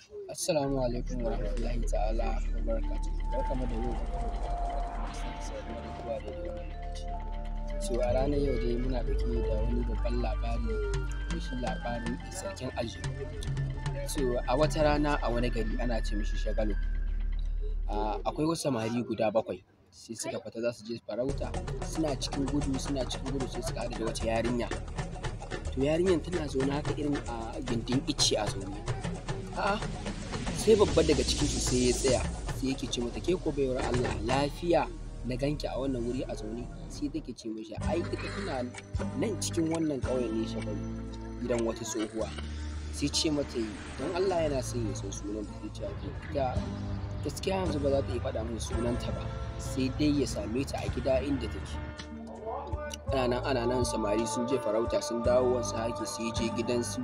Assalamu alaikum warahmatullahi ta'ala wa barakatuhu. Barkanmu da yau, barkanmu da warhaka, barkanmu da sake saduwa da ku a daidai wannan lokaci. So a ranar yau dai muna ɗauke da wani babban labari, wai shi labarin sarkin aljanu. So a wata rana a wani gari ana ce mishi Shagalo. Akwai wasu samari guda 7 sai suka fita za su je farauta, suna cikin gudu suna cikin gudu sai suka haɗu da wata yarinya. To yarinyar tana zaune haka irin a gindin icce a zaune. A'a, sai babba daga cikinsu sai ya tsaya sai yake ce mata, ke ko baiwar Allah, lafiya na ganki a wannan wuri a zaune? Sai take ce mishi ai ita tana nan cikin wannan ƙauyen ne Shagalu, gidan wata tsohuwa. Sai ce mata yi don Allah yana son ya san sunanta. Sai ce to ita gaskiya yanzu ba za ta iya faɗa masa sunanta ba, sai dai ya same ta a gida inda take. Ana nan ana nan, samari sun je farauta sun dawo, wasu haki sai je gidan su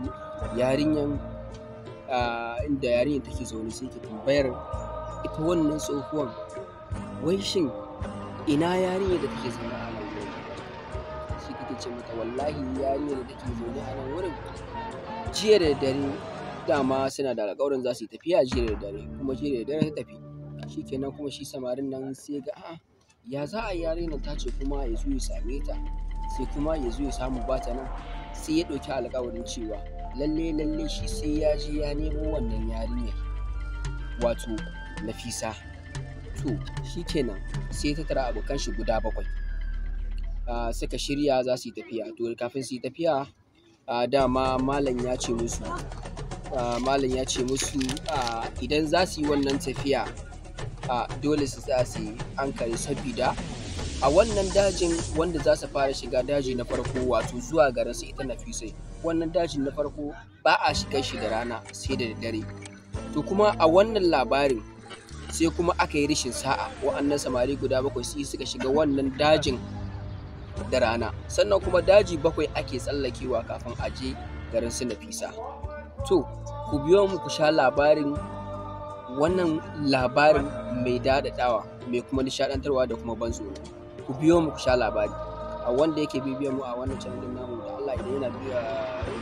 yarinyan, inda yarinyar take zaune, sai ke tambayar ita wannan tsohuwan, wai shin ina yarinyar da take zaune a nan wurin? Sai take ce mata wallahi yarinyar da take zaune a nan wurin jiya da dare, dama suna da alƙawarin za su yi tafiya jiya da dare, kuma jiya da dare ta tafi. Shikenan, kuma shi samarin nan sai ga a'a, ya za a yi yarinyar ta ce kuma ya zo ya same ta, sai kuma ya zo ya samu ba ta nan? Sai ya ɗauki alƙawarin cewa lalle lalle shi sai ya je ya nemo wannan yarinyar, wato Nafisa. To shikenan, sai ya tattara abokan shi guda 7, suka shirya za su yi tafiya. To kafin su yi tafiya, dama malam ya ce musu, malam ya ce musu idan za su yi wannan tafiya, dole su tsaya su yi hankali, sabida a wannan dajin wanda za su fara shiga, daji na farko, wato zuwa garin su ita Nafisai, wannan dajin na farko ba a shigar shi da rana sai da daddare. To kuma a wannan labarin sai kuma aka yi rashin sa'a, wa'annan samari guda 7 sai suka shiga wannan dajin da rana. Sannan kuma daji 7 ake tsallakewa kafin a je garin su Nafisa. To ku biyo mu ku sha labarin, wannan labarin mai daɗaɗawa, mai kuma nishaɗantarwa da kuma ban tsoro. Ku biyo mu ku sha labari. A wanda yake bibiyar mu a wannan channel din namu, da Allah idan yana biya,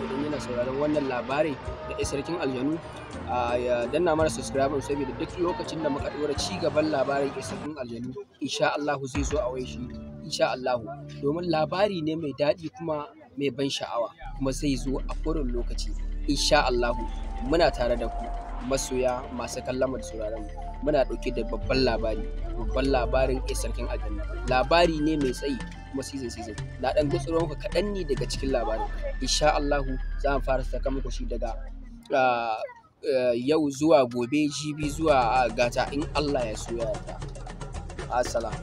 idan yana sauraron wannan labari da sarkin aljanu, ya danna mana subscribe, saboda duk lokacin da muka ɗora ci gaban labarin sarkin aljanu, insha Allah zai zo a wai shi, insha Allah, domin labari ne mai daɗi kuma mai ban sha'awa, kuma zai zo a kowane lokaci insha Allah. Muna tare da ku masoya masu kallon mu da sauraron mu. Muna ɗauke da babban labari, babban labarin sarkin aljanu. Labari ne mai tsayi kuma season season. Na ɗan gutsuro muku kaɗan ne daga cikin labarin. Insha Allahu za mu fara saka muku shi daga yau zuwa gobe, jibi zuwa gata, in Allah ya so ya yarda. Assalam.